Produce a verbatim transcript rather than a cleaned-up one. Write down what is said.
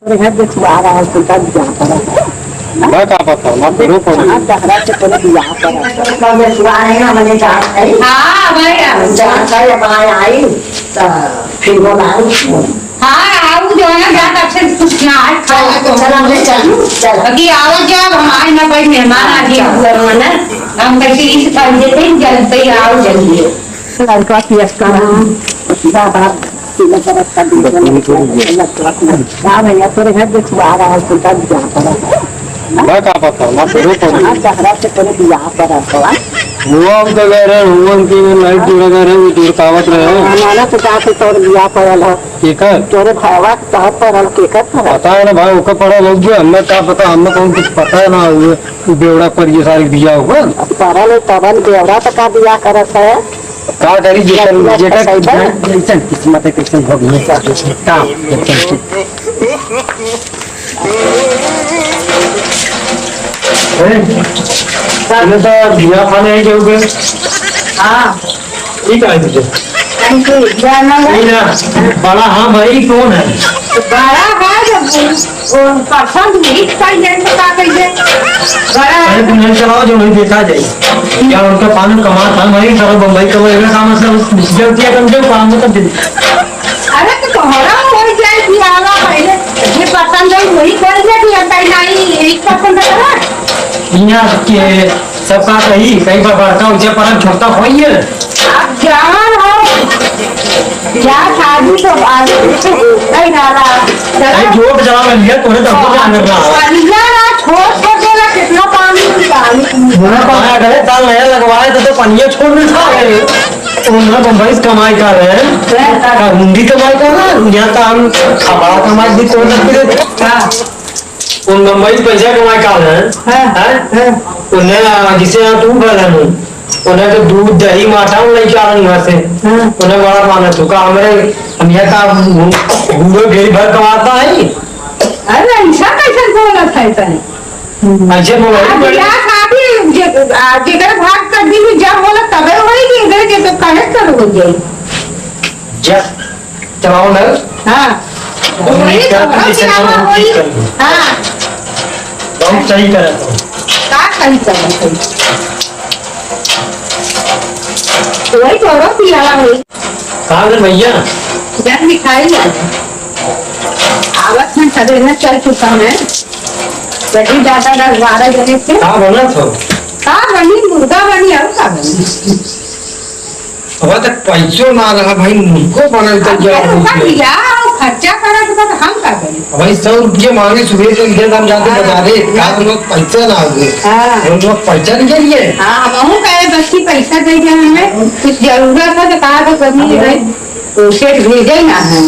अरे, घर के छुआ रहा है, उसका बियाह करा। मैं का पता, मैं फिर हाँ, पढ़ू। डहरा से तोरे बियाह करा। कब ये छुआ रहे हैं, हमने जान है। हाँ, भाई, हाँ। जान है, अब आए आई, तो फिर वो लाए। हाँ, आऊ जो है ना, जात अच्छे से कुछ ना है, खाए चला, तो चला, ले चल, चल। बाकी आवत जाब, हमारे ना कोई मेहमान आ गया, चल। घर में ना, हम कैसे इस कर देते हैं, जल्दी आओ, जल्दी। लड़का पियक्कड़ है। बाबा, पीला तरफ का देखो, लड़का पियक्कड़ है। हाँ भैया, तोरे घर के छुआ रहा है, उसका बियाह करा। मैं का पता, मैं फिर पढ़ू। हाँ, डहरा से तोरे बियाह करा तो, हाँ। वो हम तो कह रहे हैं, वो उनके लाइट जोड़ा कह रहे हैं, वो जोड़कावत रहे हैं। हाँ, ना, ना, तो जाके तोरे बियाह पड़ल है। केकर? तोरे भावा के तोहर पड़ल, केकर पड़ल? पता है ना भाई, ओकर पड़ल हो गया, हमें का पता, हमें कौन कुछ पता है ना, ये बेवड़ा पर ये सारी बियाह हुआ। अब पड़ल है, तबन बेवड़ा तो का बियाह करत है? का करी, जेकर, जेकर, कैसन किस्मत है, कैसन भोग है। का? ए, तूने तो बिया खाने आई जाओगे? हाँ। ठीक है तुझे। Thank you। जाना है। नहीं ना, बड़ा हाँ भाई कौन है? बड़ा है जब वो पसंद नहीं पाई जाए तो का कहिए? बड़ा है। अरे तुम नहीं चलाओ जो नहीं देखा जाए। यार उनका पानी कमा था भाई, सारा बम्बई का वो काम है, सब जब किया कम से कम काम तो दे। अरे तो तोहरा हो जाए कि आला पहले जे पसंद है वही कर ले कि अब नहीं एक पसंद करा। यहाँ के सबका सही, कई बार बड़का ऊंचा पर छोटा होइए। आप जवान हो, या शादी तो बात नहीं डाला। अरे जोर से चला लिया, तोरे तो हमको क्या करना है? बढ़िया ना, छोट छोट देला, कितना पानी निकाली। बड़ा पानी करे, ताल नया लगवाए तो, तो पनिया छोड़ देता है। तो ना बम्बई से कमाई कर रहे हैं। हैं? का हिंदी कमाई कर रहा है? यहाँ का हम खपड़ा कमाई भी छोड़ सकते थे। हाँ। उन बम्बई से पैसा कमाई कर रहे हैं। हाँ। हैं? हाँ। उन्हें, आ, जिसे यहाँ तू भर है, उन्हें तो दूध, दही, माठा, उन लेके आ रहे हैं घर से। हाँ। उन्हें बड़ा माना तू का, हमारे, हम यहाँ का बूढ़ो गरीब भर कमाता है। अरे, ऐसा कैसे बोला था इतने? हम्म। अच्छा, बोलो, अब बोलो। बियाह शादी जे-, आ, जेकर भाग कर दी, जब होला तबे होई कि इधर के तो काहे कर हो जाई? जा, चलाओ ना। हाँ। वही तो, वही तो, वही। हाँ। बहुत सही करत हो। का सही करत हो? वही तो, वही पियाला वही। कहाँ गए भैया? जब मिठाई आ गई। आवत में सवेरे चल चुका मैं। जल्दी जाता दस बारह बजे से। का बनत हो? का बनी? मुर्गा बनी, और का बनी? अब तक पैसो ना रहा भाई, मुर्गो बनल तो अब क्या भाई, हो ओकर गया? बियाह और खर्चा करत बा, तो हम का करी? अब भाई, सौ रुपये मांगे सुबह से, इधर हम जाते हाँ। बाजारे, का हम लोग पैसा ना हो गए। हाँ। हम लोग पैसा नहीं के लिए। हाँ, हम कहे बस की पैसा दे दे हमें, कुछ जरूरत है तो कहा तो कमी है, तो सेठ भेजे ना है।